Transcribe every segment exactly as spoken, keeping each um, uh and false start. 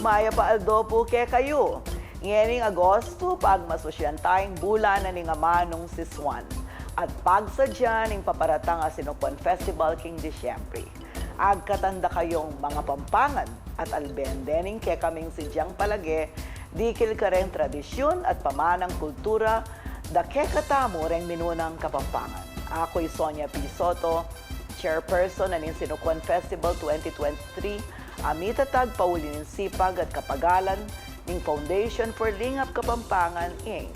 Mayap a aldo pu kekayu. Ngening Agosto, pagmasusyan taya ing bulan na ning amanung sisuan at pagsadya ning paparatang a Sinukuan Festival king Disyembre. Agkatan da kayung mangapampangan at alben dening kekaming sadyang palage dikil kareng tradisyun at pamanang kultura da kekatamu reng minunang Kapampangan. Aku i Sonia P. Soto, chairperson na ning Sinukuan Festival twenty twenty-three, a mitatag pauli ning sipag at kapagalan ning Foundation for Lingap Kapampangan, Inc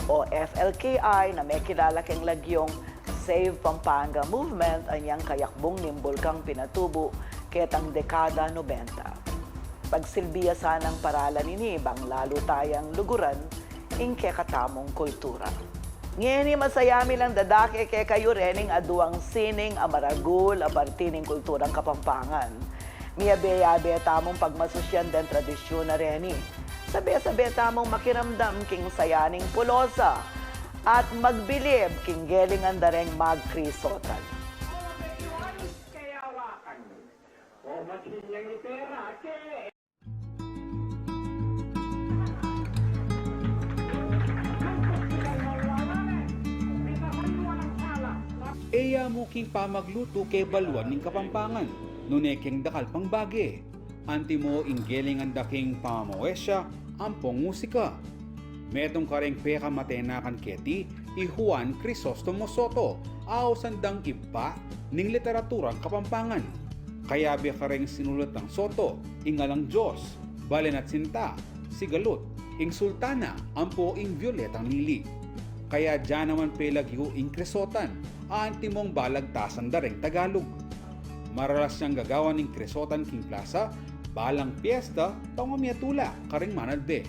o F L K I, na mekilala keng lagyung Save Pampanga Movement, anyang kayakbung ning Bulkang Pinatubo ketang dekada nobenta. Pagsilbi ya sanang paralan ini bang lalu tayang luguran ing kekatamung kultura. Ngeni, masaya mi lang dadake kekayu rening aduang sining a maragul a parti ning kulturang Kapampangan. Miyabe-yabe tamung pagmasusyan deng tradisyun a reni. Sabe-sabe tamung makiramdam king saya ning polosa at magbilib king gelingan da reng magkrisotan. E ya mu king pamaglutu kebaluan ning Kapampangan, nune keng dakal pang bage. Antimo ing gelingan da king pamamawesya ampong musika. Metung kareng pekamatenakan keti i Juan Crisostomo Soto, a ausan dang ibpa ning literaturang Kapampangan. Kayabe kareng sinulat nang Soto, ing Alang Dios, Balen at Sinta, Sigalut, ing Sultana, ampo ing Violetang Lili. Kaya dyan naman pelagyu ing krisotan, a antimong balagtasan da reng Tagalog. Maralas yang gagawan ing krisotan king plasa, balang piesta, pang mamiatula kareng manalbe.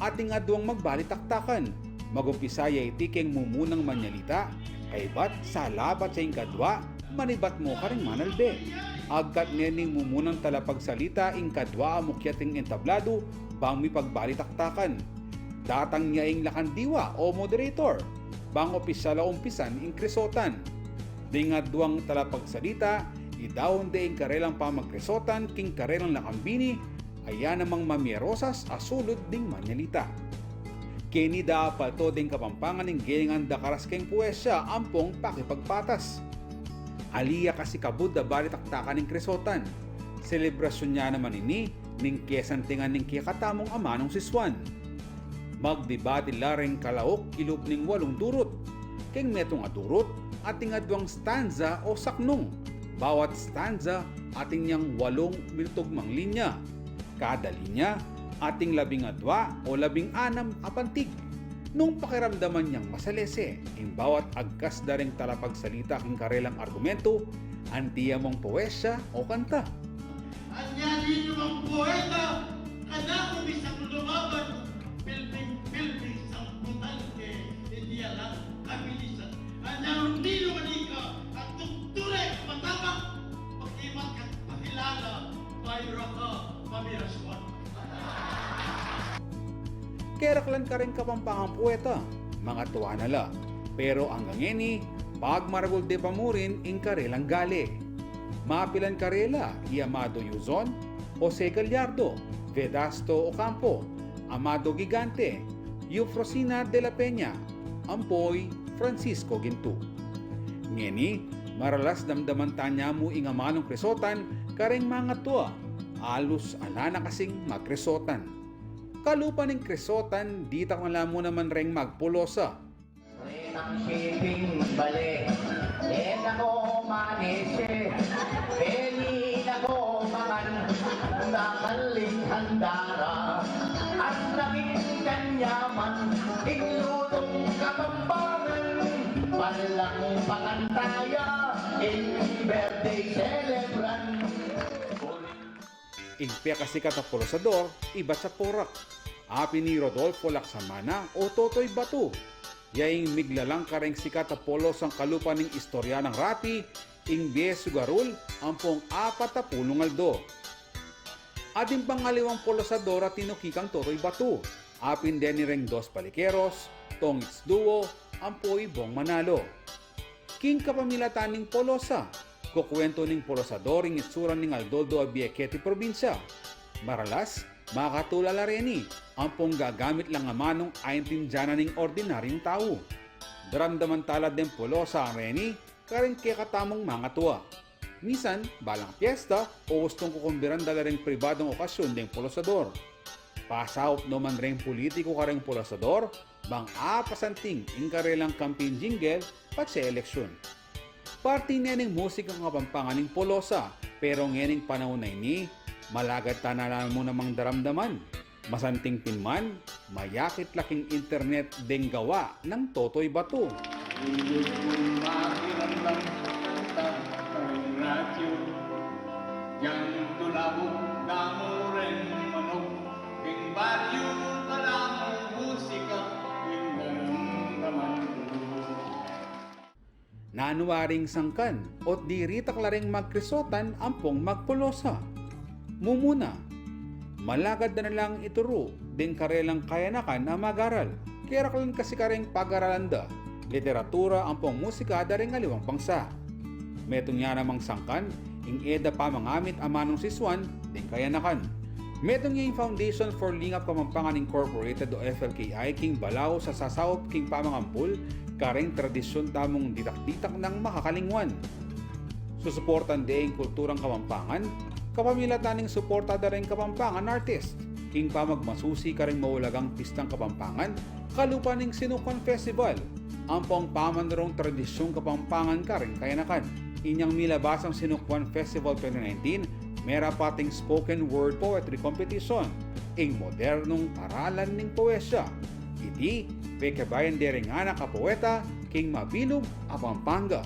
Ating aduang magbalitaktakan. Magumpisa ya iti keng mumunang manyalita, kaybat salapat ya ing kadua, manibat mu kareng manalbe. Agkat ngening mumunang talapagsalita ing kadua a mukyat king entablado bang mipagbalitaktakan. Datang ya ing lakandiwa o moderator bang opisyal a umpisan ing krisotan. Ding aduang talapagsalita, idaun de ing karelang pamagkrisotan king karelang lakambini, a ya namang mamierosas a sulud ding manyalita. Keni da apalto ding Kapampangan ing gelingan da karas keng poesya ampong pakipagpatas. Ali ya kasi kabud a balitaktakan ning krisotan. Selebrasyun ya naman ini ning kesantingan ning kekatamung amanung sisuan. Magdebati la reng kalauk kilub ning walung durut. Keng metung a durut, ating aduang stanza o saknung. Bawat stanza, ating yang walung mitutugmang linya. Kada linya, ating labing adua o labing anam a pantig. Nung pakiramdaman yang masalese ing bawat agkas da reng talapagsalita king karelang argumentu, anti ya mung poesya o kanta. Anya dinu mang poeta, kanaku misang lumaban, pilbing-pilbing sang butal ke India lang kabilisan. Anya dinu manika, at tukture matapang, pakimat at pakilala, bayra ka, mamiraswan. Keraklan kareng Kapampangan poeta, mangatua na la. Pero anggang ngeni, pagmaragul de pa murin ing karelang gale. Mapilan karela i Amado Yuzon, Jose Gallardo, Vedasto Ocampo, Amado Gigante, Eufrosina de la Peña, ampo i Francisco Ginto. Ngeni, maralas damdaman tana mu ing amanung krisotan kareng mangatua, alus ala na kasing magkrisotan. Kalupa ning krisotan, ditak na la mu naman reng magpolosa. Renang shipping bale, e na ko manese, peni na ko mangan, nakaling handara, at naging kanyaman, ing lutong Kapampangan, palang pakantaya, ing birthday celebrant. Ing pekasikat a polosador, ibat ya Porac. Apin i Rodolfo Lacsamana o Totoy Batu. Ya ing miglalang kareng sikat a polosang kalupa ning istorya nang rapi, ing Bie Sugarul, ampong apat a pulung aldo. Atin pang aliwang polosador a tinuki kang Totoy Batu. Apin deni reng Dos Balikeros, Tongits Duo, ampo i Bong Manalo. King kapamilatan ning polosa, kukuwentu ning polosador ing itsura ning aldo-aldo a bie keti probinsya. Maralas, Makatula la reni, ampong gagamit lang amanung aintindian na ning ordinaryung tau. Daramdaman tala deng polosa reni, karing kekatamung mangatua. Misan, balang piesta, o ustung kukumbiran da la reng pribadung okasyun deng polosador. Pasaup no man reng pulitiku kareng polosador, bang apasanting ing karelang campaign jingle, patse eleksyun. Parti ne ning musikang Kapampangan ing polosa, pero ngening panaun a ini, malagad ta na la mu namang daramdaman. Masanting pin man, mayakit la king internet deng gawa nang Totoy Batu. Inyung makiramdam sa kanta king radyo, yang tulabuk damu reng manuk king baryo, kalamu musika ing daramdaman ku. Nanu waring sangkan, ot diritak la reng magkrisotan ampong magpolosa? Mumuna, malagad da na lang ituru deng karelang kayanakan a mag-aral. Keraklan kasi kareng pag-aralan da, literatura ampong musika da reng aliwang bangsa. Metung ya namang sangkan, ing e da pamangamit amanung sisuan deng kayanakan. Metung ya ing Foundation for Lingap Kapampangan Incorporated o F L K I king balaus a sasaup king pamangampul kareng tradisyun tamung ditak-ditak nang makakalingwan. Susuportan de ing kulturang Kapampangan, kapamilatan ning suporta da reng Kapampangan artist king pamagmasusi kareng maulagang pistang Kapampangan, kalupa ning Sinukwan Festival, ampong pamanurung tradisyung Kapampangan kareng kayanakan. Inyang milabasang Sinukwan Festival twenty nineteen, mera pa ating spoken word poetry competition, ing modernung paralan ning poesya. Iti, pekabayan de reng anak a poeta king mabilug a Pampanga.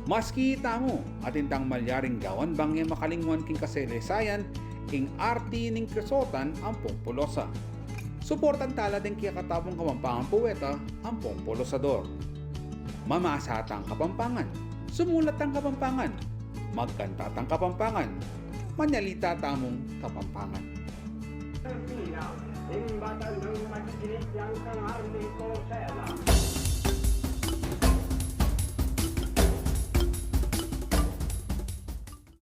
Maski tamu, atin tang malyaring gawan bang e makalingwan king kasaleysayan ing arti ning krisotan ampong polosa. Suportan tala deng kekatamung Kapampangan poeta ampong polosador. Mamasa tang Kapampangan, sumulat tang Kapampangan, magkanta tang Kapampangan, manyalita tamung Kapampangan. Ing batan ng magigiit yang kangarni ko sela.